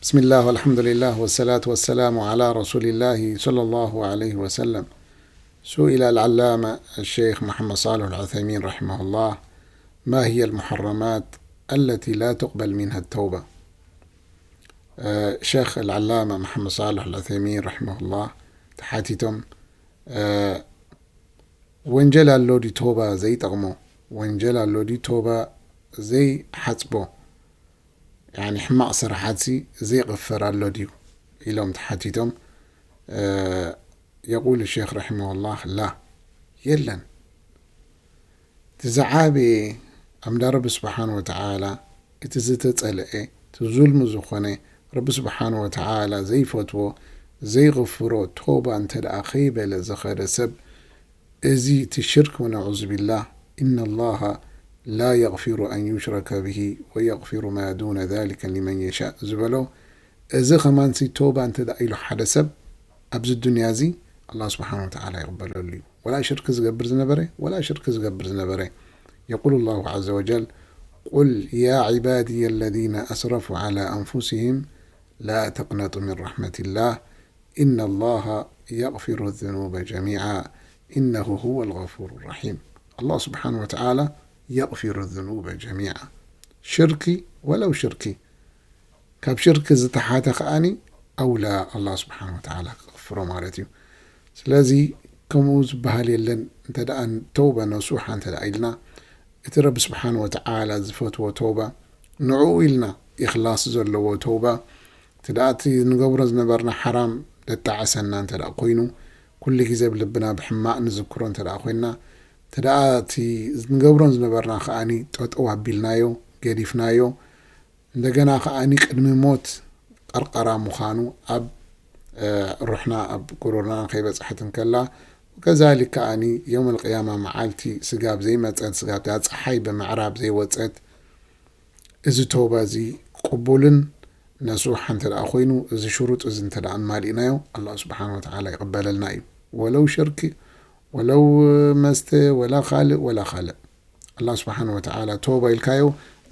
بسم الله والحمد لله والصلاة والسلام على رسول الله صلى الله عليه وسلم. سئل العلامة الشيخ محمد صالح العثيمين رحمه الله: ما هي المحرمات التي لا تقبل منها التوبة؟ ሸኽ العلامة محمد صالح العثيمين رحمه الله ተሓቲቶም፣ ወንጀል ኣሎ ድዩ ቶባ ዘይጠቕሞ? ወንጀል ኣሎ ድዩ ቶባ ዘይሓጽቦ? ያኒ ሕማቕ ስራሓትሲ ዘይቕፈር ኣሎ ድዩ ኢሎም ተሓቲቶም። የቁል ሸኽ ረሒመሁላህ ላ፣ የለን። እቲ ዝዓበየ ኣምዳ ረቢ ስብሓን ወተዓላ፣ እቲ ዝተጸልአ፣ እቲ ዙልሚ ዝኾነ፣ ረቢ ስብሓን ወተዓላ ዘይፈትዎ፣ ዘይቕፍሮ ቶባ እንተ ደኣ ከይበለ ዝኸደ ሰብ፣ እዚ እቲ ሽርክ ወነዑዙ ቢላህ፣ ኢነ ላሃ ላ የቕፊሩ ኣን ዩሽረከ ብሂ ወየቕፊሩ ማ ዱነ ዛሊከ ሊመን የሻእ ዝበሎ፣ እዚ ኸማንሲ ቶባ እንተ ደኣ ኢሉ ሓደ ሰብ ኣብዚ ዱንያ እዚ፣ ኣላህ ስብሓን ወተዓላ ይቕበለሉ እዩ። ወላ ሽርክ ዝገብር ዝነበረ፣ ወላ ሽርክ ዝገብር ዝነበረ። የቁሉ ላሁ ዐዘ ወጀል: ቁል ያ ዒባድየ ለዚነ ኣስረፉ ዐላ ኣንፉሲሂም ላ ተቅነጡ ሚን ረሕመቲላህ ኢነ ላሃ የቅፊሩ ዙኑበ ጀሚዓ ኢነሁ ሁወል ገፉሩ ረሒም። ኣላህ ስብሓን ወተዓላ የቅፊሩ ዙኑበ ጀሚዓ። ሽርኪ ወለው ሽርኪ፣ ካብ ሽርኪ ዝተሓተ ከኣኒ ኣውላ ኣላህ ስብሓን ወተዓላ ክቕፍሮ ማለት እዩ። ስለዚ ከምኡ ዝበሃል የለን። እንተ ደኣ ተውበ ነሱሓ እንተ ደኣ ኢልና፣ እቲ ረቢ ስብሓን ወተዓላ ዝፈትዎ ተውባ፣ ንዕኡ ኢልና ኢኽላስ ዘለዎ ተውባ፣ እቲ ደኣ እቲ ንገብሮ ዝነበርና ሓራም ደጣዕሰና እንተ ደኣ ኮይኑ፣ ኩሉ ግዜ ኣብ ልብና ብሕማቕ ንዝክሮ እንተ ደኣ ኮይንና፣ እቲ ደኣ እቲ ንገብሮን ዝነበርና ከኣኒ ጠጠው ኣቢልናዮ፣ ገዲፍናዮ፣ እንደገና ከኣኒ ቅድሚ ሞት ቀርቀራ ምዃኑ ኣብ፣ እ፣ ሩሕና ኣብ ጉሮሮና ከይበጽሐት እንከላ፣ ከዛሊክ ከኣኒ የውመል ቅያማ መዓልቲ ስጋብ ዘይመጸት፣ ስጋብ እታ ጸሓይ ብምዕራብ ዘይወጸት፣ እዚ ተውባ እዚ ቅቡልን ነሱሓ እንተ ደኣ ኮይኑ፣ እዚ ሽሩጥ እዚ እንተ ደኣ ኣማሊእናዮ፣ ኣላህ ስብሓን ወተዓላ ይቕበለልና እዩ። ወለው ሽርክ፣ ወለው መስተ፣ ወላ ካልእ፣ ወላ ካልእ። ኣላህ ስብሓን ወተዓላ ተውባ ኢልካዮ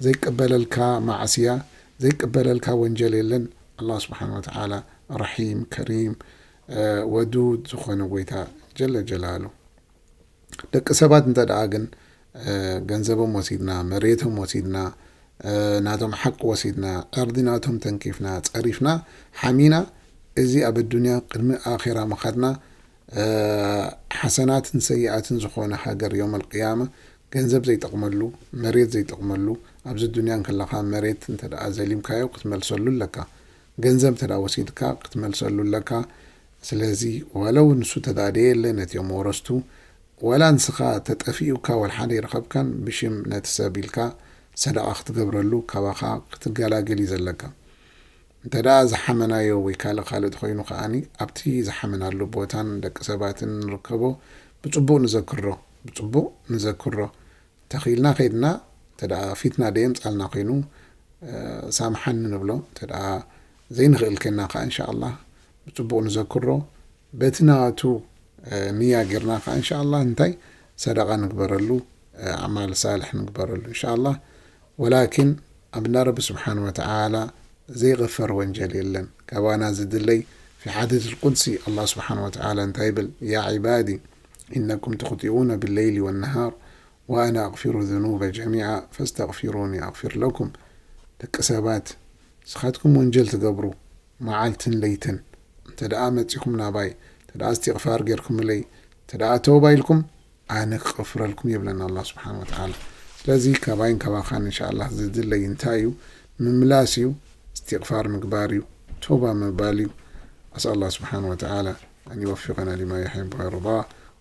ዘይቅበለልካ ማዕስያ፣ ዘይቅበለልካ ወንጀል የለን። ኣላህ ስብሓን ወተዓላ ረሒም፣ ከሪም፣ እ፣ ወዱድ ዝኾነ ጎይታ ጀለ ጀላሉ። ደቂ ሰባት እንተ ደኣ ግን፣ እ፣ ገንዘቦም ወሲድና፣ መሬቶም ወሲድና፣ እ፣ ናቶም ሓቂ ወሲድና፣ ዕርዲ ናቶም ተንኪፍና፣ ጸሪፍና፣ ሓሚና፣ እዚ ኣብ ኣዱንያ ቅድሚ ኣኼራ ምኻድና፣ እ፣ ሓሰናትን ሰይኣትን ዝኾነ ሃገር የውመል ቅያማ፣ ገንዘብ ዘይጠቕመሉ፣ መሬት ዘይጠቕመሉ፣ ኣብዚ ዱንያ እንከለኻ መሬት እንተ ደኣ ዘሊምካዮ ክትመልሰሉ ኣለካ። ገንዘብ እንተ ደኣ ወሲድካ ክትመልሰሉ ኣለካ። ስለዚ ወለው ንሱ እንተ ደኣ ደየለ ነቲኦም ወረስቱ፣ ወላ ንስኻ ተጠፊኡካ ወላ ሓደ ይረኸብካን፣ ብሽም ነቲ ሰብ ኢልካ ሰደቓ ክትገብረሉ፣ ካባኻ ክትገላገል እዩ ዘለካ። እንተ ደኣ ዝሓመናዮ ወይ ካልእ ካልእ ተኾይኑ ከኣኒ፣ ኣብቲ ዝሓመናሉ ቦታን ደቂ ሰባትን ንርከቦ፣ ብጽቡቕ ንዘክሮ፣ ብጽቡቕ ንዘክሮ። ተኽኢልና ከይድና፣ እንተ ደኣ ፊትና ደየምጻልና ኮይኑ፣ እ፣ ሳምሓኒ ንብሎ። እንተ ደኣ ዘይንኽእል ኬንና ከኣ፣ እንሻ ኣላህ፣ ብጽቡቕ ንዘክሮ። በቲ ናቱ፣ እ፣ ንያ ጌርና ከኣ፣ እንሻ ኣላህ፣ እንታይ ሰደቓ ንግበረሉ፣ እ፣ ኣዕማል ሳልሕ ንግበረሉ፣ እንሻ ኣላህ። ወላኪን ኣብ እንዳ ረቢ ስብሓን ወተዓላ ዘይቕፈር ወንጀል የለን። ካባና ዝድለይ፣ ፊ ሓዲስ ልቁድሲ ኣላህ ስብሓን ወተዓላ እንታይ ይብል? ያ ዒባዲ፣ ኢነኩም ትኽጢኡነ ብለይሊ ወነሃር፣ ወኣነ ኣቕፊሩ ዙኑበ ጀሚዓ፣ ፈስተቕፊሩኒ ኣቕፊር ለኩም። ደቂ ሰባት፣ ንስኻትኩም ወንጀል ትገብሩ፣ መዓልትን ለይትን፣ እንተ ደኣ መጺኹም ናባይ፣ እንተ ደኣ እስትቕፋር ጌርኩምለይ፣ እንተ ደኣ ተውባ ኢልኩም፣ ኣነ ክቕፍረልኩም ይብለና ኣላህ ስብሓን ወተዓላ። ስለዚ ካባይን ካባኻን እንሻ ኣላህ ዝድለይ እንታይ እዩ? ምምላስ እዩ፣ እስትቕፋር ምግባር እዩ፣ ተውባ ምባል እዩ። ኣስኣል ኣላህ ስብሓን ወተዓላ ኣን ይወፊቀና ሊማ ዩሒቡ ወየርዳ።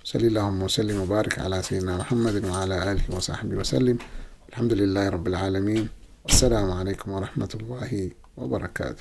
ወሰሊ ላሁመ ወሰሊም ወባሪክ ዓላ ሰይድና ሙሐመድን ወዓላ ኣሊሂ ወሳሕቢሂ ወሰሊም። ወልሐምዱሊላሂ ረቢል ዓለሚን። ወሰላሙ ዓለይኩም ወረሕመቱላሂ ወበረካቱ።